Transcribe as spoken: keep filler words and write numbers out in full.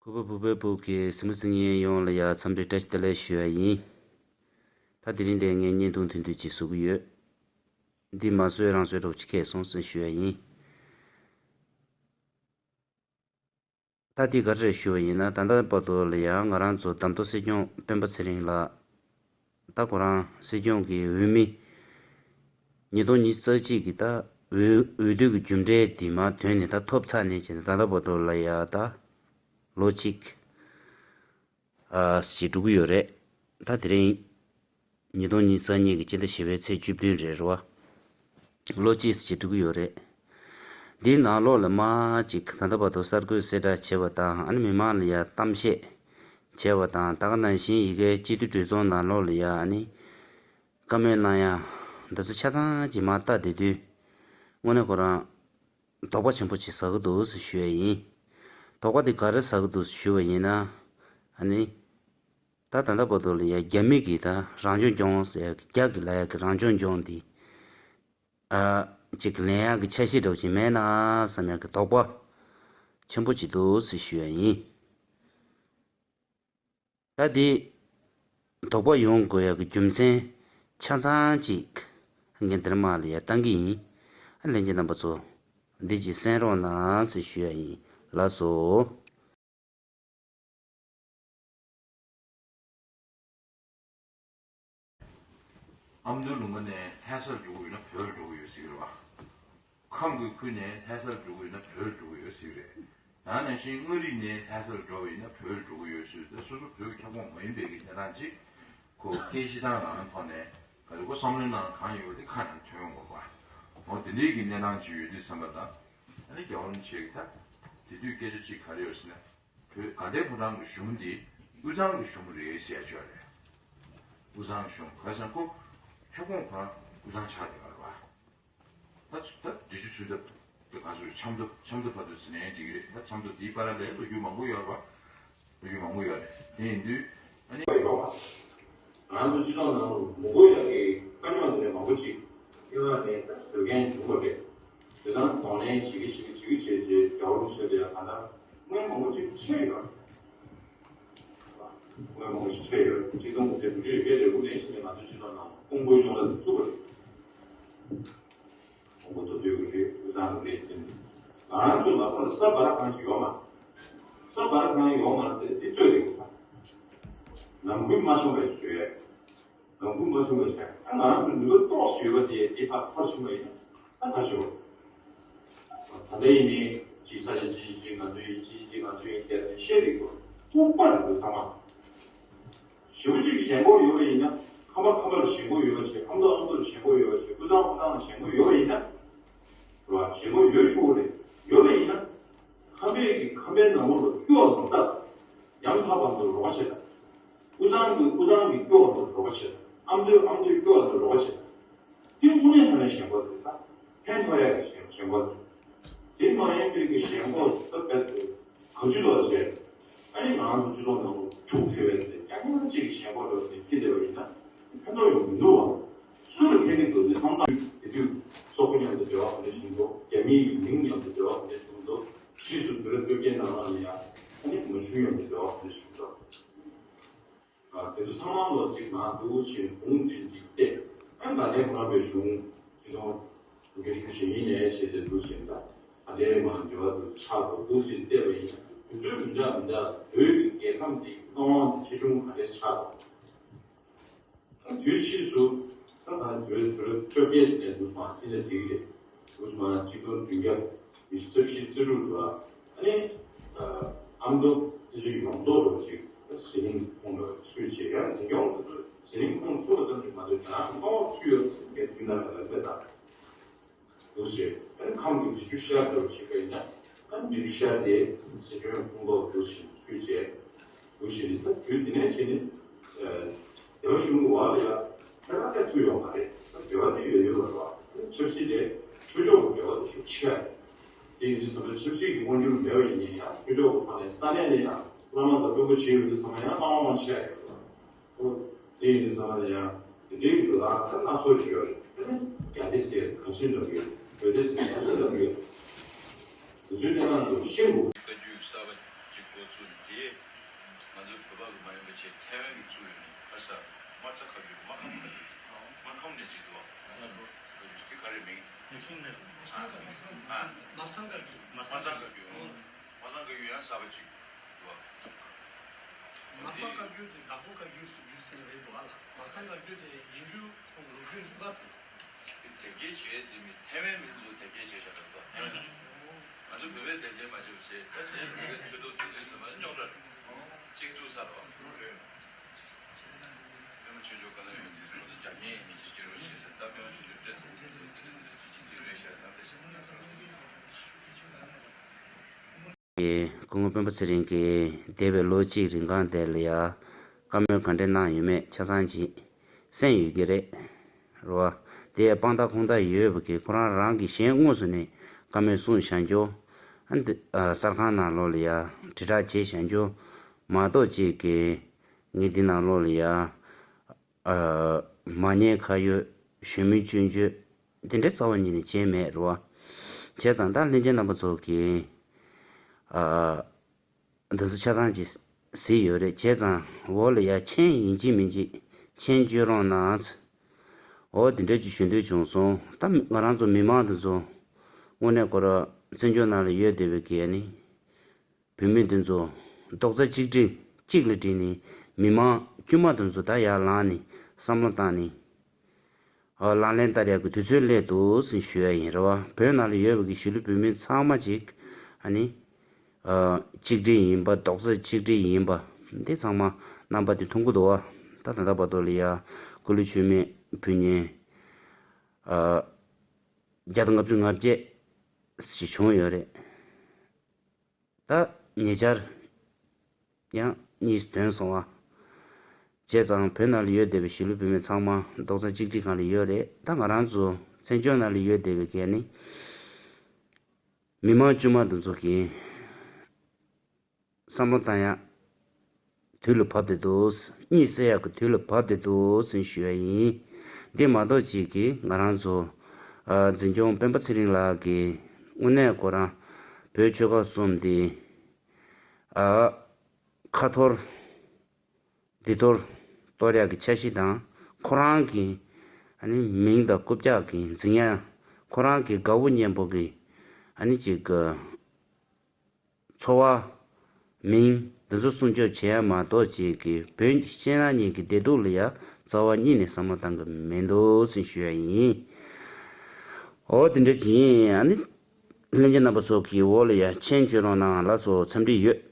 ཕུར་བུ་ཕུར་བུའི་བུ་གི་གཟིགས་མོ་གཟིགས་མཁན་ཡོངས་ལ་ཡ་འཚམས་འདྲི་བཀྲ་ཤིས་བདེ་ལེགས་ཞུ་བ་ཡིན། ད་དེ་རིང་འདིར་ངས་བརྙན་ཐུང་ཐུང་ཐུང་ཅིག་བཟོ་གི་ཡོད། འདི་མ་བཟོས་རང་བཟོས་འདྲ་པོ་ཅིག་ཁེལ་སོང་ཟེར་ཞུ་བ་ཡིན། ད་འདི་ག་རེ་རེད་ཞུ་བ་ཡིན་ན། ད་ལྟ་བར་དུ་ལ་ཡང་ང་རང་ཚོ་གདམ་ཐོ་སྲིད་སྐྱོང་སྤེན་པ་ཚེ་རིང་ལགས། ད་ཁོ་རང་སྲིད་སྐྱོང་གི་འོས་མི། ཉིས་སྟོང་ཉི་ཤུ་རྩ་གཅིག་གི་ད་འོས་འོས་བསྡུ་གི་རྒྱུ་འབྲས་དེ་མར་ཐོན་ནས་ད་ཐོབ་ཚར་ནས་བྱས་ནས་ད་ལྟ་བར་དུ་ལ་ཡང་ད་ལོ་གཅིག་ཨ་ཞིག་འགྲོ་གི་ཡོད་རེད། ད་དེ་རིང་ཉིས་སྟོང་ཉི་ཤུ་རྩ་གཉིས་ཀྱི་སྤྱི་ཟླ་བཞི་པའི་ཚེས་བཅུ་བདུན་རེད་རེད་བ། ལོ་གཅིག་ཙམ་ཅིག་འགྲོ་གི་ཡོད་རེད། འདིའི་ནང་ལོགས་ལ་མར་ཅིག་ད་ལྟ་བར་དུ་གསར་འགོད་གསལ་བསྒྲགས་བྱས་པ་དང་། ཨ་ནི་མི་མང་ལ་ཡ་གཏམ་བཤད་བྱས་པ་དང་། ད་ག་ནང་བཞིན་ཡ་གིའི་སྤྱི་འཐུས་གྲོས་ཚོགས་ནང་ལོགས་ལ་ཡ་ཨ་ནི་བཀའ་མོལ་གནང་ཡ་འདི་ཚོ་ཆ་ཚང་ཅིག་མར་ལྟ་བསྡད་དུས། དངོས་གནས་ཁོ་རང་དོགས་པ་ཆེན་པོ་ཅིག་ཟ་གི་འདུག་ཟེར་ཞུ་ཡ་ཡིན། དོགས་པ་དེ་ག་རེ་ཟ་གི་འདུག་ཟེར་ཞུ་བ་ཡིན་ན། ཨ་ནི། ད་ད་ལྟ་བར་དུ་ལ་ཡ་རྒྱ་མི་གིས་ད་རང་སྐྱོང་ལྗོངས་ཟེར་ཡ་གི། རྒྱ་གི་ལབ་ཡ་གི་རང་སྐྱོང་ལྗོངས་འདི་ཨ་ཅིག་ལེན་ཡག་གི་འཆར་གཞི་འདྲ་པོ་ཅིག་མེད་ན་བསམ་ཡག་གི་དོགས་པ་ཆེན་པོ་ཅིག་འདུག་ཟེར་ཞུ་ཡ་ཡིན། ད་འདི་དོགས་པ་ཡོང་དགོས་ཡག་གི་རྒྱུ་མཚན་ཆ་ཚང་ཅིག་ངས་འདིར་མར་ལ་ཡ་བཏང་གི་ཡིན། ཨ་ལྷན་རྒྱས་རྣམ་པ་ཚོ་འདི་ཅིག་གསན་རོགས་གནང་ཟེར་ཞུ་ཡ་ཡིན། ལགས་སོ། ཨ་མདོའི་ལུང་པ་ནས་ལྷ་སར་འགྲོ་གི་ཡོད་ན་བོད་ལ་འགྲོ་གི་ཡོད་ཟེར་གི་རེད་བ། ཁམས་ཀྱི་ཁུལ་ནས་ལྷ་སར་འགྲོ་གི་ཡོད་ན་བོད་ལ་འགྲོ་གི་ཡོད་ཟེར་གི་རེད། ད་ནང་བཞིན་མངའ་རིས་ནས་ལྷ་སར་འགྲོ་བ་ཡིན་ན་བོད་ལ་འགྲོ་གི་ཡོད་ཟེར། ད་སོ་སོ་བོད་ཀྱི་ཁྱབ་ཁོངས་མ་ཡིན་པའི་གི་གནས་སྟངས་ཅིག་ཁོ་སྐད་ཆ་བཏང་གནང་ཐོག་ནས་ག་རེ་ཁོ་བསམ་བློའི་ནང་གང་ཡོད་དེ་ཁ་ནང་ཐོན་ཡོང་དགོས་པ། འོ་དེ་འདྲའི་གི་གནས་སྟངས་ཅིག་ཡོད་དུས་ཙམ་པ་ད། ཨ་ནི་རྒྱལ་བ་རིན་པོ་ཆེ་གི་ད་དེ་དུས་སྐད་ཆ་ཅིག་ག་རེ་ཡོད་ཟེར་ན། བོད་དགའ་ལྡན་ཕོ་བྲང་གི་གཞུང་འདི་དབུས་གཙང་གི་གཞུང་རེད་ཟེར་ཡ་ཅིག་ཡོད་རེད། དབུས་གཙང་གི་གཞུང་ག་རེ་ཟེར་ན་ཁོ་ཁྱབ་ཁོངས་ཁོ་རང་དབུས་གཙང་ཆགས་ཡོད་རེད་བ། ད་ད་འབྲི་ཆུ་ཆུ་འདབས་དེ་ག་ཚོད་ཆབ་མདོ་ཆབ་མདོ་བར་དུ་ཟེར་ན་ཡང་འགྲིག་གི་རེད། ད་ཆབ་མདོ་དེའི་བར་ལ་ལོ་རྒྱུས་མང་པོ་ཡོད་རེད་བ། ལོ་རྒྱུས་མང་པོ་ཡོད་རེད། དེ་ཡིན་དུས་ཨ་ནི། ང་ཚོ་སྤྱི་ཚོགས་ནང་ལ་མི་དགོས་ཡག་གི་དཀའ་རྙོག་དེ་འདྲ་མང་པོ་ཅིག་དབྱིན་ལན་ནས་ད་བཟོ་མཁན་བྱུང་བ་རེད། དེ་དང་གདོང་ལེན་བྱེད་ཀྱི་བྱེད་ཀྱི་བྱེད་ཀྱི་བྱས་རྗེས་རྒྱལ་བ་རིན་པོ་ཆེ་ལ་ཡང་ད་ལྟ་དངུལ་མང་པོ་ཅིག་ཆད་ཡོད་རེད། དངུལ་མང་པོ་ཞིག་ཆད་ཡོད། ཆིག་སྟོང་དགུ་བརྒྱ་དགུ་བཅུ་ཡོད་པའི་ལས་འགུལ་ནས་ཕྱིན་ནས་ང་ཚོའི་སྤྱི་ཚོགས་ནང་ཀོང་པོའི་གཞུང་ལ་བཙུགས་པ་རེད། ཀོང་པོ་མདོ་སྟོད་ཀྱི་རེད། དབུས་གཙང་གི་རེད་ཟེར་ནས། ང་རང་ཚོའི་ལག་པ་ལ་ས་འབར་ཁང་ཞིག་ཡོད་མ་རེད། ས་འབར་ཁང་ཡོད་མ་རེད་དེ་འདི་རྩོད་རེད་ཟེར། ནང་ཁུལ་མ་བྱུང་བའི་བརྗོད། ནང་ཁུལ་མ་བྱུང་བའི་བརྗོད། ད་ང་རང་ཚོའི་ནུས་པ་ཏོག་ཙམ་ཡོད་པ་དེ་དེ་ཕར་ཕར་བྱུང་བ་ཡིན་ན། ད་ད་ཞོག་ད་ལྟ་ཡིན་ནའི་ཅིག་ས་ཆ་ཅིག་ཅིག་ང་ཚོའི་ཅིག་ཅིག་ང་ཚོའི་ཟེར་ནས་བཤད་རེད་གོ། ལྐུགས་པ་རེད་འདུག་ཚང་མ། ཞེ་པོ་ཅིག་ཞེན་ཁོག་ཡོད་པ་ཡིན་ན། ཁམས་པ་ཁམས་པ་ལ་ཞེན་ཁོག་ཡོད་པ་བྱས། ཨ་མདོ་ཨ་མདོ་ལ་ཞེན་ཁོག་ཡོད་པ་བྱས། དབུས་གཙང་དབུས་གཙང་ལ་ཞེན་ཁོག་ཡོད་པ་ཡིན་ན། རེད་བ། ཞེན་ཁོག་ཡོད་ཆོག་གི་རེད། ཡོད་པ་ཡིན་ན། ཁམས་པས་ཀྱིས་ཁམས་པའི་ནང་ལོགས་ལ་སྐྱོ་བ་མ་བཏབ། ཡང་དག་པར་དུ་རོགས་པ་བྱེད་དང་། དབུས་གཙང་གིས་དབུས་གཙང་གི་སྐྱོ་བ་ལ་རོགས་པ་བྱེད་དང་། ཨ་མདོས་ཨ་མདོའི་སྐྱོ་བ་ལ་རོགས་པ་བྱེད་དང་། དེ་དངོས་གནས་དྲང་གནས་ཞེན་ཁོག་རེད་ད། ཕན་ཐོགས་ཡག་གི་ཞེན་ཞེན་ཁོག་རེད། དེ་མ་ཡིན་པའི་གི་ཞེན་ཁོག་ད་རྦད་དེ་ག་ཚོད་ལོག་བྱས། ཨ་ནི་ང་རང་ཚོ་སྤྱི་ཚོགས་ནང་ལ་འཁྱུག་ཐེབས་པའི་ཚེ་རྐྱང་རྐྱང་གཅིག་གི་ཞེན་ཁོག་འདྲ་བོ་དེ་སྐྱེ་བསྡད་པ་ཡིན་ན་ཕན་ཐོགས་ཡོང་མི་འདུག་བ། སུ་ལ་ཕན་གི་འདུག་ནས་བསམ་བློ་དེ་དུས་སོག་པོ་མཉམ་དུ་འབྲེལ་བ་ག་འདྲ་བྱུང་འདུག་རྒྱ་མི་ཡི་མིང་མཉམ་དུ་འབྲེལ་བ་ག་འདྲ་བྱུང་འདུག་ཕྱིས་སུ་དུས་རབས་བཅོ་བརྒྱད་ནང་ལ་ཡང་ཨ་ནི་མ་བྱུང་མཉམ་དུ་འབྲེལ་བ་ག་འདྲ་བྱུང་འདུག་ཨ་དེ་ཚོ་ཚང་མ་ལོ་གཅིག་ནང་འདུག་ཕྱིན་གུང་བདུན་གྱིས་བལྟས། ཨ་ནི་ད་ལྟའི་ཁོ་རང་པའི་གཞུང་སྤྱི་ཚོགས་འགན་འཁྲི་ཞིག་ཡིན་ནའི་བྱས་ཏེ་འདུག་ཕྱིན་ད་ཨ་ལས་མང་འབྲེལ་བ་འདུག་ཆགས་འདུག་འདུག་ཕྱིན་བལྟས་པ་ཡིན་ན་དུས་ཚོད་མི་འདྲ་མི་འདྲ་བོད་ཀྱི་རྒྱལ་ཁམས་འདི་སྣང་བ་འདི་ཆེ་ཆུང་ག་འདྲས་ཆགས་འདུག་ད་དུས་ཕྱིས་སུ་ད་ད་བོད་བོད་བཅོ་བརྒྱད་ནས་འདུག་མ་ཚིག་ནས་འདི་རེད། དུས་མ་གཅིག་སྟོང་བདུན་བརྒྱ་ཉི་ཤུ་རྩ་བཞི་རྩ་དྲུག་ལ་ཨ་ནི་ཨ་མདོ་སྤྱི་ཚོགས་ཡོངས་རྫོགས་རོགས་ཅིག་ཟི་ལིང་ཁོངས་ལ་སུས་བྱེད་ཡང་འཛིན་སྐྱོང་དུ་ཟི་ལིང་ཁོངས་ཚུད་པ་ཙམ་གྱིས་མ་གཏོགས་རྒྱ་ནག་གི་དམག་འོག་ཚུད་ཡོད་ཟེར་མཁན་དུས་ནང་ལ་ལབ་པ་དང་འདུག་ཞེས། ཨ་ནི་ཁམས་ཀྱི་འབྲི་ཆུ་ཤར་འདྲ་བོ་ཞིག་ག་ཡིན་ན་ཨ་ནི་འབྲི་ཆུ་ཤར་དེ་སི་ཁྲོན་ཁོངས་གཏོགས་འདུག་ཞེས་སུས་བྱེད། འདུག་ཞེས་ནི་ད་དུས་དེ་ནས་བྱས་ནས། སྡེ་བ་གཞུང་གི་བར་ལ་ཡང་ཁྱད་པར་ཐེབས་ཐུབ་ཡོད་མ་རེད། ད་འབྲེལ་བ་དེ་ཡོད་ཡོད་པ་རེད་བ། ཆབ་སྲིད་དེ་ཆོས་ཕྱོགས་ཀྱི་འབྲེལ་བ་དེ་ཤུགས་ཆེ་རེད། དེ་ཡིན་དུས་ཙམ་པ་ཆབ་སྲིད་ཀྱི་དབང་སྒྱུར་མེད་པ་ཡིན་ན་ཡང་ཆོས་ཕྱོགས་ཀྱི་ཐོག་ནས་ས་གནས་ལ་ཡང་བླ་མ་དང་དཔོན་པོ་བྱེད་ཡོང་དུས་ཙམ་པ་ཡང་བླ་མ་དབང་ཆེ་རེད་བ། ཨོ། དེ་ཡིན་དུས་ཙམ་པ་ལ་ཡང་དེ་འདྲའི་གི་ལ་ད་སྣ་ཚོགས་ཤིག་ཡོད་རེད། དེ་ནི་རྒྱ་སྡེ་ཟེར་ག་ཚོད་འདྲ་གི་ཡོད། བོད་སྡེ་ཟེར་ག་ཚོད་འདྲ་གི་ཡོད། དེ་ཚོའི་གནས་སྟངས་དེ་ཤེས་དགོས། བཀའ་བརྒྱུད་གསར་པ་ཅིག་འགོ་ཚུགས། དེ་ང་ཚོའི་བོད་པ་གི་མ་ཡིན་པ་བྱས་ཐའེ་ཝན་གྱི་བཙུགས་ཡོད་ནི་ཁ་ས་དམར་ཚ་བཀའ་བརྒྱུད། དམར་ཁམས་བཀའ་བརྒྱུད། དམར་ཁམས་ནས་ཅིག་འདུག་བ། དེ་ག་རེ་མིང་། མ་ཚང་བཀའ་བརྒྱུད། མ་ཚང་བཀའ་བརྒྱུད། མ་ཚང་བཀའ་བརྒྱུད་ཡང་གསར་པ་ཅིག་འདུག་བ། མ་པ་བཀའ་བརྒྱུད་དེ་བདག་པོ་བཀའ་བརྒྱུད་ཟེར་རྒྱུ་ཟེར་རེད་འདུག་བ་ལ། མ་ཚང་བཀའ་བརྒྱུད་དེ་ཡིན་རྒྱུ་ཁོང་ལོ་རྒྱུས་ལབ་འདུག་དེབ་སྐྱེལ་བྱས་དེ་མི་ཐའེ་ཝན་མི་ཚོ་དེབ་སྐྱེལ་བྱས་བཞག་པ་རེད་པ། ཐའེ་ཝན་ལ། ང་ཚོ་བོད་པས་དེབ་སྐྱེལ་མ་བྱས་པ་བྱས། ད་དེ་བོད་པའི་ཆོས་ཐོག་ཚོགས་འདུའི་ཟིན་པ་རྙོག་དྲ་རེད། གཅིག་བཙུགས་ས་རེད་པ། པདྨ་ཆོས་འབྱུང་བཀའ་བློན་ཡོད་དུས་ཁོ་ཚོ་རྒྱབ་གཉེར་ཡིན་མིན་ཞིག་སྐྱེལ་རོགས་བྱས་ཟེར། ད་པདྨ་ཆོས་འབྱུང་སྤྲད་ཐུབ་ཀྱི་འདུག་དེ་རེད་དེ་རེད་ཅིག་ཅིག་ཅིག་རེད་ཤག་ད་དེ་བཞིན་སྐུ་ངོ་སྤེན་པ་ཚེ་རིང་གིས་འདས་པའི་ལོ་གཅིག་རིང་གང་དེ་ལ་ཡ་བཀའ་མོལ་ག་འདྲས་གནང་ཡོད་མེད་ཆ་ཚང་ཅིག་གསན་ཡོད་ཀྱི་རེད། རེད་བ། དེ་དཔང་རྟགས་ཁུངས་དག་ཡོད་པ་གི་ཁོ་རང་རང་གི་གཞན་དངོས་སུ་ནས་བཀའ་མོལ་གསུངས་བཞག་རྒྱུ། ཨ་འདི་ཨ་གསར་ཁང་ནང་ལོགས་ལ་ཡ་དྲིལ་བསྒྲགས་བྱས་བཞག་རྒྱུ་མ་གཏོགས་ཅིག་གི་ངས་འདི་ནང་ལོགས་ལ་ཡ་ཨ་མ་ཉེས་ཁ་གཡོགས་ཞུ་མི་སྐྱོན་བརྗོད་འདི་འདྲའི་རྩ་བ་ཉིད་ནས་བྱས་མེད། རེད་བ། བྱས་ཙང་ད་ལྷན་རྒྱས་རྣམ་པ་ཚོ་གིས་ཨ་འདི་ཚོ་ཆ་ཚང་ཅིག་གཟིགས་ཡོད་རེད། བྱས་ཙང་འོག་ལ་ཡ་མཆན་ཡིན་གཅིག་མིན་གཅིག་མཆན་བརྗོད་རོགས་གནང་། འོ་དེ་འདྲ་ཅིག་ཞུ་འདོད་བྱུང་སོང་། ད་ང་རང་ཚོ་མི་མང་དེ་ཚོ་དངོས་གནས་ཁོ་ར་བཙན་བྱོལ་ནང་ལ་ཡོད་བསྡད་པའི་གི་ནི་བོད་མི་དེ་ཚོ་རྡོག་རྩ་གཅིག་སྒྲིལ་གཅིག་ལ་བསྒྲིལ་ནས་མི་མང་དཀྱུས་མ་དེ་ཚོ་ད་ཡར་ལངས་ནས་བསམ་བློ་བཏང་ནས། ཨ་ལག་ལེན་བསྟར་ཡག་གི་དུས་ཚོད་སླེབས་འདུག་ཟེར་ཞུ་ཡ་ཡིན། རེད་བ། བོད་ནང་ལ་ཡོད་པའི་གི་གཞིས་ལུས་བོད་མི་ཚང་མ་ཅིག་ཨ་ནི་ཨ་གཅིག་སྒྲིལ་ཡིན་པ། རྡོག་རྩ་གཅིག་སྒྲིལ་ཡིན་པ་འདི་ཚང་མ་རྣམ་པ་དེ་མཐོང་གི་འདུག་བ། ད་ད་ལྟ་བར་དུ་ལ་ཡ་སྐུ་ལུས་མཆོད་མེ་ཕུལ་མཁན་ཨ་བརྒྱ་དང་ལྔ་བཅུ་ང་བརྒྱད་ཞིག་བྱུང་ཡོད་རེད། ད་ཉེ་ཆར་ཡང་གཉིས་ཐོན་སོང་བ། བྱས་ཙང་བོད་ནང་ལ་ཡོད་བསྡད་པའི་གཞིས་ལུས་བོད་མི་ཚང་མ་རྡོག་རྩ་གཅིག་སྒྲིལ་སྒང་ལ་ཡོད་རེད། ད་ང་རང་ཚོ་བཙན་བྱོལ་ནང་ལ་ཡོད་བསྡད་པའི་གས་ནི་མི་མང་དཀྱུས་མ་དེ་ཚོ་གི་བསམ་བློ་བཏང་ཡག་དུས་ལ་བབ་བསྡད་འདུག་གཉིད་སད་ཡག་གི་དུས་ལ་བབ་བསྡད་འདུག་ཟེར་ཞུ་ཡ་ཡིན། འདི་མ་གཏོགས་ཅིག་གིས་ང་རང་ཚོ་ཨ་འཛིན་སྐྱོང་སྤེན་པ་ཚེ་རིང་ལགས་ཀྱིས་དངོས་གནས་ཁོ་རང་བོད་ཆོལ་ཁ་གསུམ་འདི་ཨ་ཁ་འཐོར་འདི་འཐོར་གཏོར་ཡག་གི་འཆར་གཞི་དང་། ཁོ་རང་གི་ཨ་ནི་མིང་དང་རྐུབ་བཀྱག་གི་འཛིན་ཡ། ཁོ་རང་གི་དགའ་བོ་གཉེན་པོ་གི་ཨ་ནི་ཅིག་གི་འཚོ་བ། མིང་འདི་ཚོ་སྲུང་སྐྱོབ་བྱེད་ཡ་མ་གཏོགས་ཅིག་གི་བོད་ཤེས་ན་གཉིས་ཀྱི་བདེ་སྡུག་ལ་ཡ་རྩ་བ་ཉིད་ནས་བསམ་བློ་བཏང་གི་མི་འདུག་ཟེར་ཞུ་ཡ་ཡིན། འོ་དེ་འདྲ་ཅིག་ཡིན། ཨ་ནི་ལྷན་རྒྱས་རྣམ་པ་ཚོ་གི་འོག་ལ་ཡ་མཆན་བརྗོད་རོགས་གནང་། ལགས་སོ། འཚམས་འདྲི་ཡོད།